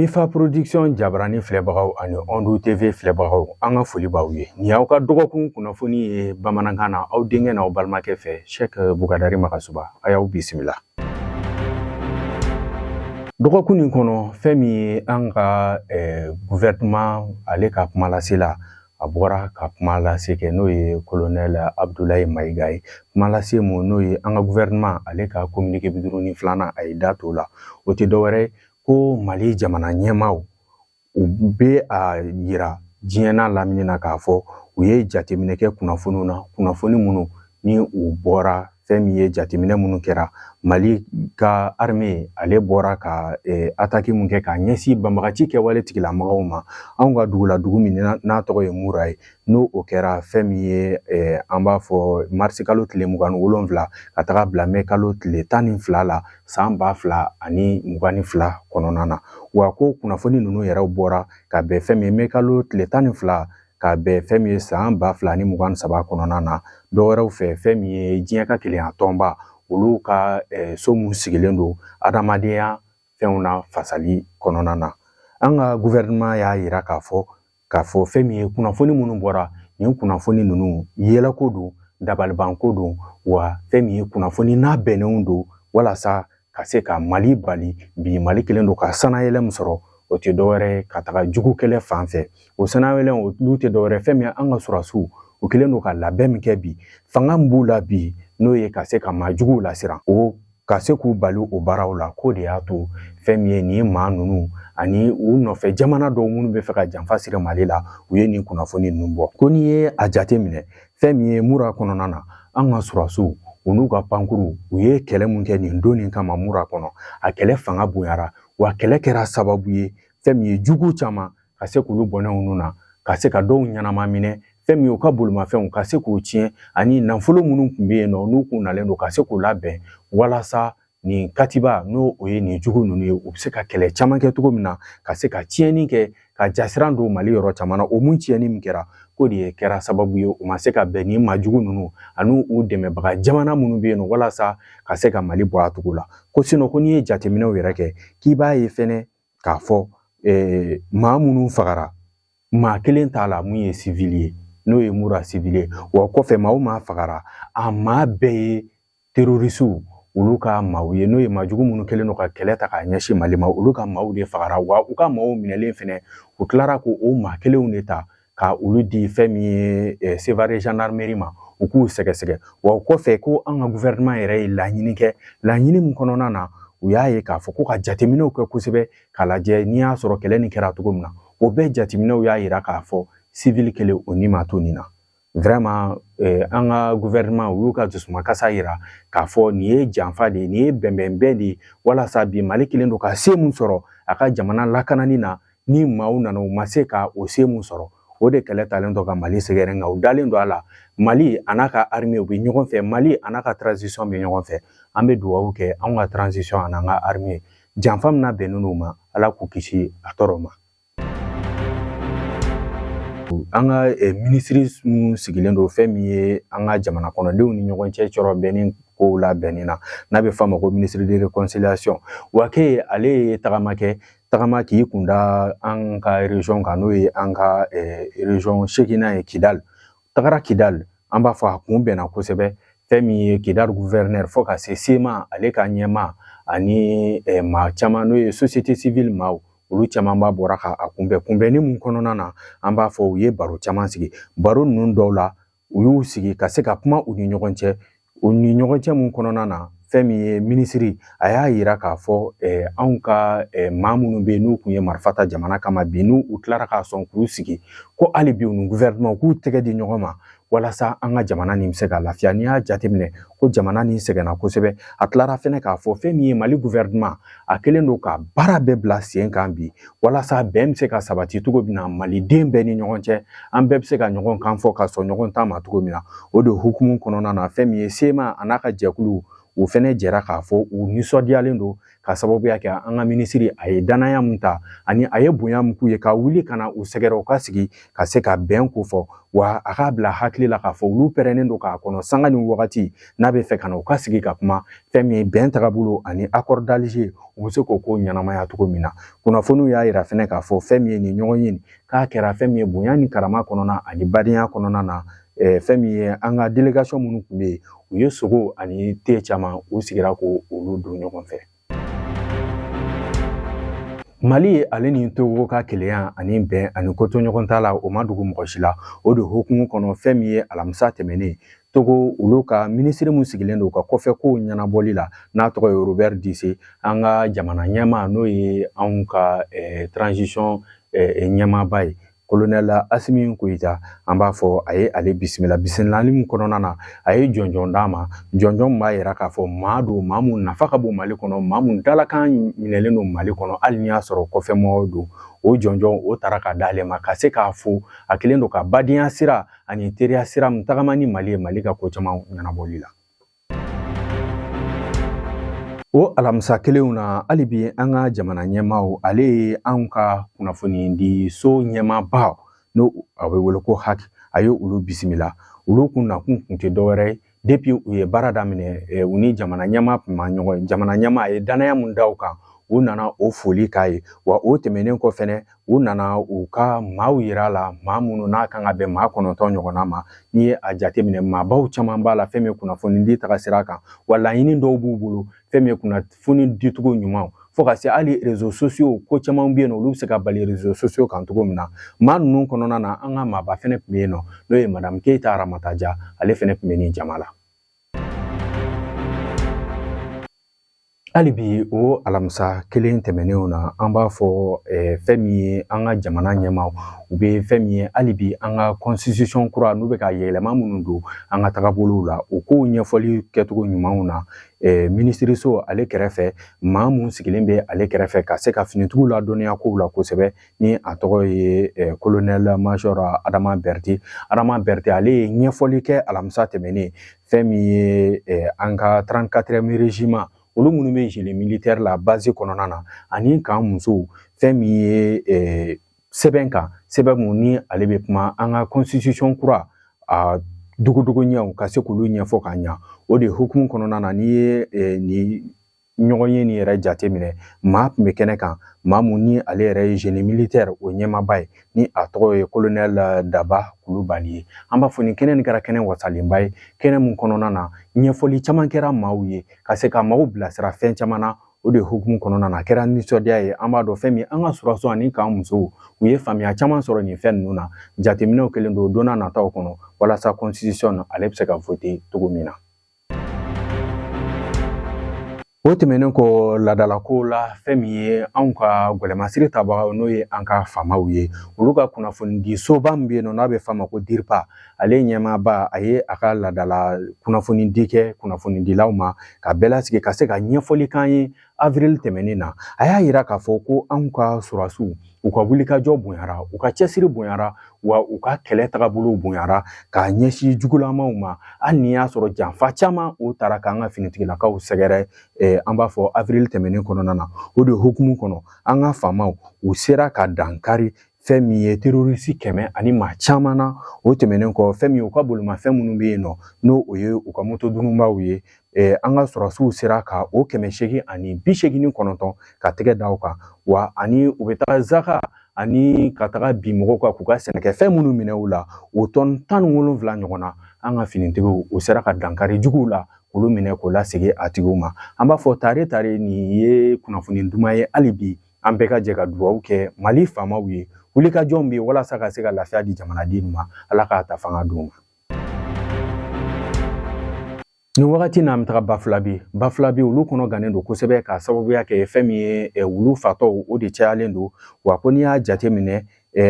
Mifa Production jabarani filɛbagaw ani Ondu TV filɛbagaw, an ka foli b'aw ye. Nin y'aw ka dɔgɔkun kunnafoni ye bamanankan na, aw denkɛ n'aw balimakɛ fɛ, Cheikh Bukadari Magasuba. A y'aw bisimila. Dɔgɔkun nin kɔnɔ, fɛn min ye an ka gouvernement ale ka kumalasela, a bɔra ka kuma lase kɛ, n'o ye colonel Abdoulaye Mayiga ye. Kuma lase mun n'o ye an ka gouvernement ale ka communiqué 52nan, a ye da t'o la. O tɛ dɔwɛrɛ ye ko Mali jamana ɲɛmaaw, u bɛ a yira diɲɛ n'a lamini na k'a fɔ u ye jateminɛ kɛ kunnafoniw na, kunnafoni minnu ni u bɔra, fɛn min ye jateminɛ minnu kɛra, Mali ka armée ale bɔra ka attaque mun kɛ k'a ɲɛsin banbagaci kɛwale tigilamɔgɔw ma anw ka dugu la, dugu min n'a tɔgɔ ye Mura ye, n'o o kɛra fɛn min ye an b'a fɔ marisikalo tile 27 ka taga bila mɛ kalo tile 12 la, san 2022 kɔnɔna na. Wa ko kunnafoni ninnu yɛrɛ bɔra ka bɛn fɛn min ye mɛ kalo tile 12 ka bɛn fɛn min ye san 2023 kɔnɔna na. Dɔwɛrɛw fɛ, fɛn min ye diɲɛ ka kelenya tɔnba, olu ka so mun sigilen don adamadenya fɛnw na fasali kɔnɔna na, an ka gouvernement y'a yira k'a fɔ fɛn min ye kunnafoni minnu bɔra, nin kunnafoni ninnu yɛlɛko don, dabalibanko don, wa fɛn min ye kunnafoni n'a bɛnnenw don walasa ka se ka Mali bali. Bi Mali kɛlen don ka sanayɛlɛ min sɔrɔ, o tɛ dɔwɛrɛ ye ka taga jugu kɛlɛ fan fɛ. O sanayɛlɛ olu tɛ dɔwɛrɛ, fɛn min ye an ka sɔrɔdasiw, u kɛlen don ka labɛn min kɛ bi, fanga min b'u la bi, n'o ye ka se ka maa juguw lasiran, o ka se k'u bali o baaraw la. K'o de y'a to fɛn min ye nin maa ninnu ani u nɔfɛ jamana dɔw minnu bɛ fɛ ka janfa siri Mali la, u ye nin kunnafoni ninnu bɔ. Ko n'i ye a jate minɛ, fɛn min ye Mura kɔnɔna na, an ka sɔrɔdasiw, u n'u ka pankuru, u ye kɛlɛ mun kɛ nin don nin kama Mura kɔnɔ, a kɛlɛ fanga bonyara, wa kɛlɛ kɛra sababu ye fɛn min ye jugu caman ka se k'olu bɔnɛ u na, ka se ka dɔw ɲɛnama minɛ, fɛn min ye u ka bolimafɛnw ka se k'u tiɲɛ, ani nafolo minnu tun bɛ yen nɔ n'u kun nalen don, ka se k'u labɛn walasa nin katiba, n'o o ye nin jugu ninnu ye, u bɛ se ka kɛlɛ caman kɛ cogo min na, ka se ka tiɲɛni kɛ, ka jasiran don Mali yɔrɔ caman na. O mun tiɲɛni min kɛra, k'o de kɛra sababu ye u ma se ka bɛn ni maa jugu ninnu ani u dɛmɛbaga jamana minnu bɛ yen nɔ walasa ka se ka Mali bɔ a cogo la. Ko ko n'i ye jateminɛw yɛrɛ kɛ, k'i b'a ye fɛnɛ k'a fɔ maa minnu fagara, maa kelen t'a la mun ye civil ye, n'o ye Mura civil ye. Wa kɔfɛ, maa o maa fagara, a maa bɛɛ ye terroristew olu ka maaw ye, n'o ye maajugu minnu kɛlen don ka kɛlɛ ta k'a ɲɛsin Mali ma, olu ka maaw de fagara. Wa u ka maaw minɛlen fɛnɛ, u tilara k'o maa kelenw de ta ka olu di fɛn min ye Sevare gendarmerie ma, u k'u sɛgɛsɛgɛ. Wa o kɔfɛ, ko an ka gouvernement yɛrɛ ye laɲini kɛ, laɲini min kɔnɔna na, u y'a ye k'a fɔ ko ka jateminɛw kɛ kosɛbɛ k'a lajɛ n'i y'a sɔrɔ kɛlɛ nin kɛra cogo min na. O bɛɛ jateminɛw y'a yira k'a fɔ civil kelen o ni ma to nin na. Vraiment, an ka gouvernement, u y'u ka dusumakasa yira k'a fɔ nin ye janfa de ye, nin ye bɛnbɛnbɛn de ye, walasa bi Mali kelen don ka se mun sɔrɔ a ka jamana lakanani na, ni maaw nana u ma se ka o se mun sɔrɔ, o de kɛlɛ talen don ka Mali sɛgɛrɛ. Nka u dalen don a la, Mali a n'a ka armée, u bɛ ɲɔgɔn fɛ, Mali a n'a ka transition bɛ ɲɔgɔn fɛ. An bɛ dugawu kɛ anw ka transition a n'an ka armée, janfa min na bɛnnen n'u ma, Ala k'u kisi a tɔɔrɔ ma. An ka minisiri mun sigilen don fɛn min ye an ka jamana kɔnɔdenw ni ɲɔgɔn cɛ cɔrɔ bɛnni kow labɛnni na, n'a bɛ f'a ma ko ministre de réconciliation, Wake, ale ye tagama kɛ, tagama k'i kunda an ka région kan, n'o ye an ka région seeginnan ye, Kidal. Tagara Kidal, an b'a fɔ a kun bɛnna kosɛbɛ fɛn min ye Kidal gouverneur fo ka se CMA ale ka ɲɛmaa ani maa caman, n'o ye société civile maaw, olu caman b'a bɔra ka a kunbɛn. Kunbɛnni mun kɔnɔna na, an b'a fɔ u ye baro caman sigi. Baro ninnu dɔw la, u y'u sigi ka se ka kuma u ni ɲɔgɔn cɛ, u ni ɲɔgɔn cɛ mun kɔnɔna na, fɛn min ye minisiri a y'a yira k'a fɔ anw ka maa minnu bɛ yen n'u kun ye marifa ta jamana kama, bi n'u u tilara k'a sɔn k'u sigi, ko hali bi u ni gouvernement k'u tɛgɛ di ɲɔgɔn ma walasa an ka jamana nin bɛ se ka lafiya. N'i y'a jateminɛ ko jamana nin sɛgɛnna kosɛbɛ. A tilara fɛnɛ k'a fɔ fɛn min ye Mali gouvernement, a kɛlen don ka baara bɛɛ bila sen kan bi walasa bɛn bɛ se ka sabati cogo min na maliden bɛɛ ni ɲɔgɔn cɛ, an bɛɛ bɛ se ka ɲɔgɔn kan fɔ ka sɔn ɲɔgɔn ta ma cogo min na. O de hukumu kɔnɔna na, fɛn min ye CMA a n'a ka jɛkulu, U fɛnɛ jɛra k'a fɔ u nisɔndiyalen don ka sababuya kɛ an ka minisiri a ye danaya mun ta ani a ye bonya mun k'u ye ka wuli ka na u sɛgɛrɛ, u ka sigi ka se ka bɛn ko fɔ. Wa a k'a bila hakili la k'a fɔ olu pɛrɛnnen don k'a kɔnɔ sanga ni wagati n'a bɛ fɛ ka na u ka sigi ka kuma fɛn min ye bɛn tagabolo ani accord d'Alger, u bɛ se k'o ko ɲɛnamaya cogo min na. Kunnafoniw y'a yira fɛnɛ k'a fɔ fɛn min ye nin ɲɔgɔn ye k'a kɛra fɛn min ye bonya ni karama kɔnɔna ani badenya kɔnɔna na. Fɛn min ye an ka délégation minnu tun bɛ yen, u ye sogo ani te caman, u sigira k'olu dun ɲɔgɔn fɛ. Mali ale ni Togo ka kelenya ani bɛn ani kotoɲɔgɔn la, o ma dogo mɔgɔ si la. O de hukumu kɔnɔ, fɛn min ye alamisa tɛmɛnen, Togo olu ka minisiri mun sigilen don u ka kɔfɛ kow ɲɛnabɔli la, n'a tɔgɔ ye Robert Dussey, an ka jamana ɲɛmaa, n'o ye anw ka transition ɲɛmaaba ye, colonel Asimi Goyita, an b'a fɔ a ye ale bisimila. Bisimilali min kɔnɔna na, a ye jɔnjɔn d'a ma, jɔnjɔn min b'a yira k'a fɔ maa don, maa mun nafa ka bon Mali kɔnɔ, maa mun dalakan minɛlen don Mali kɔnɔ, hali n'i y'a sɔrɔ kɔfɛ mɔgɔw don. O jɔnjɔn o taara ka d'ale ma ka se k'a fo a kɛlen don ka badenya sira ani teriya sira min tagama ni Mali ye, Mali ka ko caman ɲɛnabɔli la. O alamisa kelenw na hali bi, an ka jamana ɲɛmaaw, ale ye anw ka kunnafoni di so ɲɛmaaba, n'o a bɛ wele ko HAC, a ye olu bisimila. Olu kun nakun kun tɛ dɔwɛrɛ ye, depuis u ye baara daminɛ, u ni jamana ɲɛmaa tun ma ɲɔgɔn ye. Jamana ɲɛmaa a ye danaya mun da u kan, u nana o foli k'a ye. Wa o tɛmɛnen kɔ fɛnɛ, u nana u ka maaw yira la, maa minnu n'a kan ka bɛn maa 9 ɲɔgɔnna ma. N'i ye a jateminɛ, maabaw caman b'a la fɛn min ye kunnafoni di taga sira kan. Wa laɲini dɔw b'u bolo, fɛn min ye kunnafoni dicogo ɲuman, fo ka se hali réseaux sociaux, ko caman bɛ yen nɔ, olu bɛ se ka bali réseaux sociaux kan cogo min na. Maa ninnu kɔnɔna na, an ka maaba fɛnɛ tun bɛ yen nɔ, n'o ye Madame Keyita Aramata Ja, ale fɛnɛ tun bɛ nin jama la. Hali bi o alamisa kelen tɛmɛnenw na, an b'a fɔ fɛn min ye an ka jamana ɲɛmaaw, u bɛ fɛn min ye hali bi an ka constitution kura, n'u bɛ ka yɛlɛma minnu don an ka tagabolow la, o kow ɲɛfɔli kɛcogo ɲumanw na. Minisiriso ale kɛrɛfɛ, maa mun sigilen bɛ ale kɛrɛfɛ ka se ka finitigiw ladɔnniya kow la kosɛbɛ, ni a tɔgɔ ye colonel major Adama Berete. Adama Berete, ale ye ɲɛfɔli kɛ alamisa tɛmɛnen, fɛn min ye an ka 34e régiment, olu minnu bɛ génie militaire la base kɔnɔna na, ani k'an musow, fɛn min ye sɛbɛn kan, sɛbɛn mun ni ale bɛ kuma an ka constitution kura a dogodogo ɲɛw, ka se k'olu ɲɛfɔ ka ɲa. O de hukumu kɔnɔna na, n'i ye nin ɲɔgɔn ye nin yɛrɛ jateminɛ, maa tun bɛ kɛnɛ kan, maa mun ni ale yɛrɛ ye génie militaire o ɲɛmaaba ye, ni a tɔgɔ ye colonel Daba Kulubali ye. An b'a fɔ nin kɛnɛ nin kɛra kɛnɛ wasalenba ye, kɛnɛ mun kɔnɔna na ɲɛfɔli caman kɛra maaw ye ka se ka maaw bilasira fɛn caman na. O de hukumu kɔnɔna na, a kɛra nisɔndiya ye. An b'a dɔn fɛn min an ka sɔrɔdasiw ani k'an musow, u ye faamuya caman sɔrɔ nin fɛn ninnu na. Jateminɛw kɛlen don don n'a nataw kɔnɔ walasa constitution ale bɛ se ka voter cogo min na. O tɛmɛnen kɔ, laadalako la, fɛn min ye anw ka gwɛlɛmasiri tabagaw, n'o ye an ka faamaw ye, olu ka kunnafoni soba min bɛ yen nɔ, n'a bɛ f'a ma ko DIRPA, ale ɲɛmaaba, a ye a ka laadala kunnafoni di kɛ kunnafonidilaw ma ka bɛɛ lasigi ka se ka ɲɛfɔli k'an ye. Avril tɛmɛnen na, a y'a yira k'a fɔ ko anw ka sɔrɔdasiw, u ka wulikajɔ bonyara, u ka cɛsiri bonyara, wa u ka kɛlɛ tagabolow bonyara k'a ɲɛsin jugulamaw ma, hali n'i y'a sɔrɔ janfa caman o taara k'an ka finitigilakaw sɛgɛrɛ. An b'a fɔ avril tɛmɛnen kɔnɔna na, o de hukumu kɔnɔ, an ka faamaw, u sera ka dankari fɛn min ye terroriste 100 ani maa caman na. O tɛmɛnen kɔ, fɛn min ye u ka bolimafɛn minnu bɛ yen nɔ, n'o o ye u ka moto dununbaw ye, an ka sɔrɔdasiw sera ka o 889 ka tɛgɛ da o kan. Wa ani u bɛ taga zaka ani ka taga bin mɔgɔw kan k'u ka sɛnɛkɛfɛn minnu minɛ u la, o tɔni 17 ɲɔgɔn na, an ka finitigiw, u sera ka dankari juguw la k'olu minɛ k'o lasegin a tigiw ma. An b'a fɔ tare tare, nin ye kunnafoni duman ye. Hali bi an bɛɛ ka jɛ ka dugawu kɛ Mali faamaw ye, wulikajɔ min bɛ yen walasa ka se ka lafiya di jamanaden ma, Ala k'a ta fanga d'u ma. Nin wagati n'a, an bɛ taga Bafulabe. Bafulabe, olu kɔnɔ gannen don kosɛbɛ k'a sababuya kɛ fɛn min ye wulu fatɔw, o de cayalen don. Wa ko n'i y'a jateminɛ,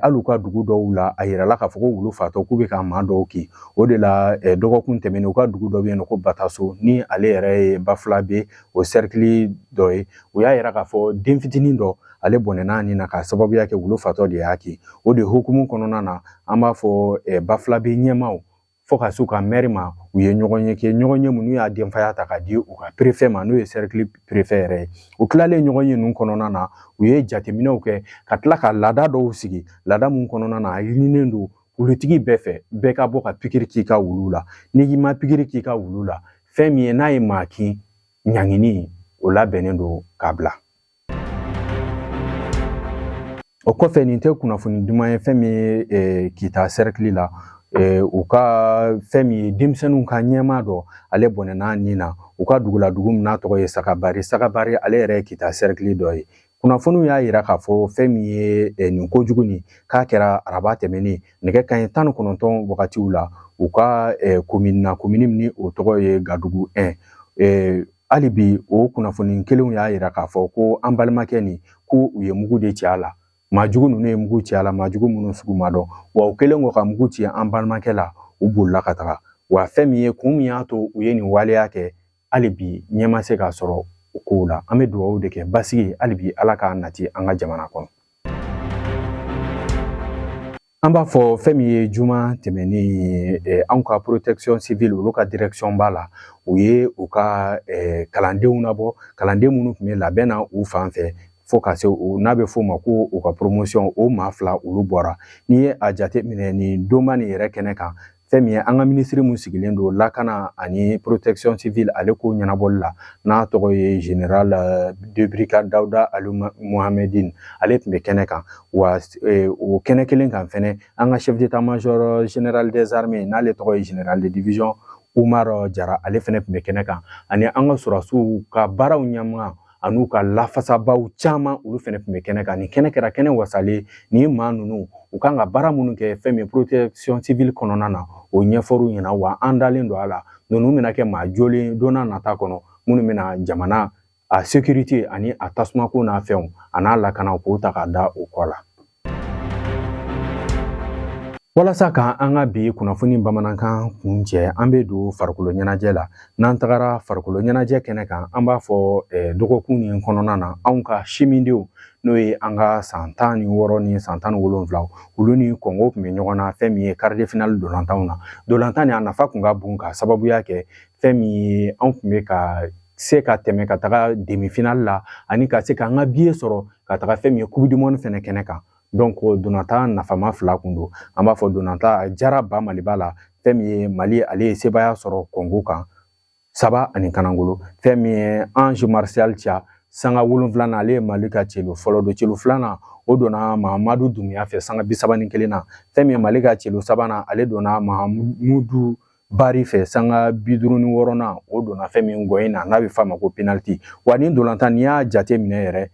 hali u ka dugu dɔw la, a yirala k'a fɔ ko wulu fatɔ k'u bɛ ka maa dɔw kin. O de la, dɔgɔkun tɛmɛnen, u ka dugu dɔ bɛ yen nɔ ko Bataso, ni ale yɛrɛ ye Bafulabe o sɛrikili dɔ ye, u y'a yira k'a fɔ den fitinin dɔ, ale bɔnɛna ni na k'a sababuya kɛ wulu fatɔ de y'a kin. O de hukumu kɔnɔna na, an b'a fɔ Bafulabe ɲɛmaaw fo ka se u ka mɛri ma. U ye ɲɔgɔn ye kɛ, ɲɔgɔn ye minnu y'a denfaya ta ka di u ka préfet ma, n'o ye cercle préfet yɛrɛ ye. U tilalen ɲɔgɔn ye ninnu kɔnɔna na, u ye jateminɛw kɛ ka tila ka laada dɔw sigi, laada mun kɔnɔna na a ɲininen don wulutigi bɛɛ fɛ, bɛɛ ka bɔ ka pikiri k'i ka wulu la. N'i ma pikiri k'i ka wulu la, fɛn min ye n'a ye maa kin, ɲangini o labɛnnen don k'a bila. O kɔfɛ, nin tɛ kunnafoni duman ye. Fɛn min ye Kita cercle la, u ka fɛn min ye denmisɛnninw ka ɲɛmaa dɔ, ale bɔnɛna ni na u ka dugu la, dugu min n'a tɔgɔ ye Sagabari. Sagabari ale yɛrɛ ye Kita cercle dɔ ye. Kunnafoniw y'a yira k'a fɔ fɛn min ye nin kojugu nin, k'a kɛra araba tɛmɛnen nɛgɛ kanɲɛ 19 wagatiw la u ka komini na, komini min ni o tɔgɔ ye Gadugu 1. Hali bi, o kunnafoni kelenw y'a yira k'a fɔ ko an balimakɛ nin, ko u ye mugu de ci a la. Maajugu ninnu ye mugu ci a la, maajugu minnu sugu ma dɔn. Wa u kɛlen kɔ ka mugu ci an balimakɛ la, u bolila ka taga. Wa fɛn min ye kun min y'a to u ye nin waleya kɛ, hali bi ɲɛ ma se k'a sɔrɔ o kow la. An bɛ dugawu de kɛ basigi hali bi Ala k'a nati an ka jamana kɔnɔ. An b'a fɔ fɛn min ye juma tɛmɛnen ye, anw ka protection civile, olu ka direction b'a la, u ye u ka kalandenw nabɔ, kalanden minnu tun bɛ labɛn na u fan fɛ fo ka se o n'a bɛ f'o ma ko u ka promotion, o maa fila olu bɔra. N'i ye a jate minɛ nin donba nin yɛrɛ kɛnɛ kan, fɛn min ye an ka minisiri mun sigilen don lakana ani protection civile ale ko ɲɛnabɔli la, n'a tɔgɔ ye général de brigade Dawuda Ali Mohamedine, ale tun bɛ kɛnɛ kan. Wa o kɛnɛ kelen kan fɛnɛ, an ka chef d'état major général des armées, n'ale tɔgɔ ye général de division Umar Jara, ale fɛnɛ tun bɛ kɛnɛ kan, ani an ka sɔrɔdasiw ka baaraw ɲɛmaa an'u ka lafasabaw caman, olu fɛnɛ tun bɛ kɛnɛ kan. Nin kɛnɛ kɛra kɛnɛ wasalen. Nin maa ninnu, u kan ka baara minnu kɛ fɛn min protection civile kɔnɔna na, o ɲɛfɔr'u ɲɛna. Wa an dalen don a la, ninnu bɛna kɛ maa jolen don n'a nata kɔnɔ, minnu bɛna jamana a sécurité ani a tasumako n'a fɛnw a n'a lakana k'o ta k'a da o kɔ la. Walasa ka an ka bi kunnafoni bamanankan kuncɛ, an bɛ don farikolo ɲɛnajɛ la. N'an tagara farikolo ɲɛnajɛ kɛnɛ kan, an b'a fɔ dɔgɔkun nin kɔnɔna na, anw ka simindenw, n'o ye an ka san 16 ni san 17, olu ni Kɔngo tun bɛ ɲɔgɔn na fɛn min ye quart de finale dolantanw na. Dolantan nin a nafa kun ka bon ka sababuya kɛ fɛn min ye anw tun bɛ ka se ka tɛmɛ ka taga demi finale la, ani ka se k'an ka billet sɔrɔ ka taga fɛn min ye coupe du monde fɛnɛ kɛnɛ kan. Donc dolantan nafama fila kun don. An b'a fɔ dolantan a jara ba Maliba la. Fɛn min ye Mali, ale ye sebaaya sɔrɔ Kɔngo kan 3 ani kanangolo. Fɛn min ye Ange Martial Tia, sanga 7 ale ye Mali ka celu fɔlɔ don. Celu filanan, o donna Mahamadu Dunbiya fɛ sanga 31 na. Fɛn min ye Mali ka celu sabanan, ale donna Mahamudu Bari fɛ sanga 56nan, o donna fɛn min gɔyin na, n'a bɛ f'a ma ko penalty. Wa ni dolantan, n'i y'a jate minɛ yɛrɛ,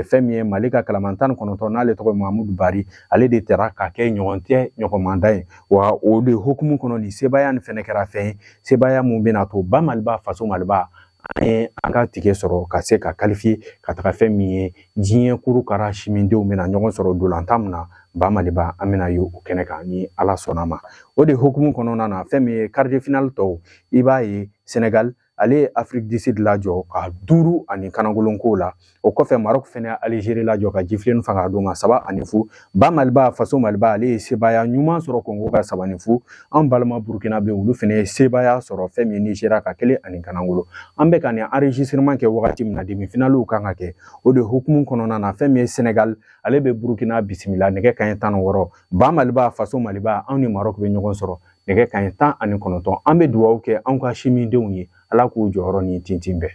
fɛn min ye Mali ka kalaman 19, n'ale tɔgɔ ye Mahamudu Bari, ale de tɛra ka kɛ ɲɔgɔn tɛ ɲɔgɔnmanda ye. Wa o de hukumu kɔnɔ, nin sebaaya nin fɛnɛ kɛra fɛn ye, sebaaya mun bɛna to ba Maliba, faso Maliba, an ye an ka ticket sɔrɔ ka se ka qualifier ka taga fɛn min ye diɲɛ kuru kara simindenw bɛna ɲɔgɔn sɔrɔ dolantan min na ba Maliba, an bɛna ye o kɛnɛ kan ni Ala sɔnna ma. O de hukumu kɔnɔna na, fɛn min ye quart de finale tɔw, i b'a ye Senegal, ale ye Afrique du Sud lajɔ ka 5 ani kanagolon ko la. O kɔfɛ, Maroc fɛnɛ ye Algérie lajɔ ka jifilen faga d'o ma 3 ani 0. Ba Maliba, faso Maliba, ale ye sebaaya ɲuman sɔrɔ Kongo ka 3 ni 0. An balima Burukina bɛ, olu fɛnɛ ye sebaaya sɔrɔ fɛn min ye Nigéria ka 1 ani kanangolo. An bɛ ka nin enregistrement kɛ wagati min na, demi finalew kan ka kɛ. O de hukumu kɔnɔna na, fɛn min ye Senegal, ale bɛ Burukina bisimila nɛgɛ kanɲɛ 16. Ba Maliba, faso Maliba, anw ni Maroc bɛ ɲɔgɔn sɔrɔ nɛgɛ kanɲɛ 19. An bɛ dugawu kɛ anw ka simindenw ye, Ala k'u jɔyɔrɔ ni tintin bɛɛ.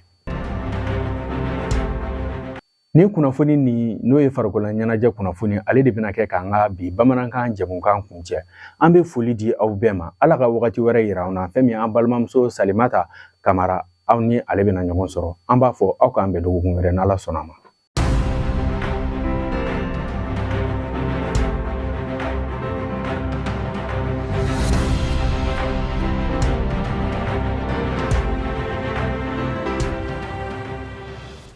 Nin kunnafoni nin, n'o ye farikolo ɲɛnajɛ kunnafoni, ale de bɛna kɛ k'an ka bi bamanankan jɛmukan kuncɛ. An bɛ foli di aw bɛɛ ma. Ala ka wagati wɛrɛ yira an na. Fɛn min an balimamuso Salimata Kamara, aw ni ale bɛna ɲɔgɔn sɔrɔ. An b'a fɔ aw k'an bɛn dɔgɔkun wɛrɛ n'Ala sɔnna ma.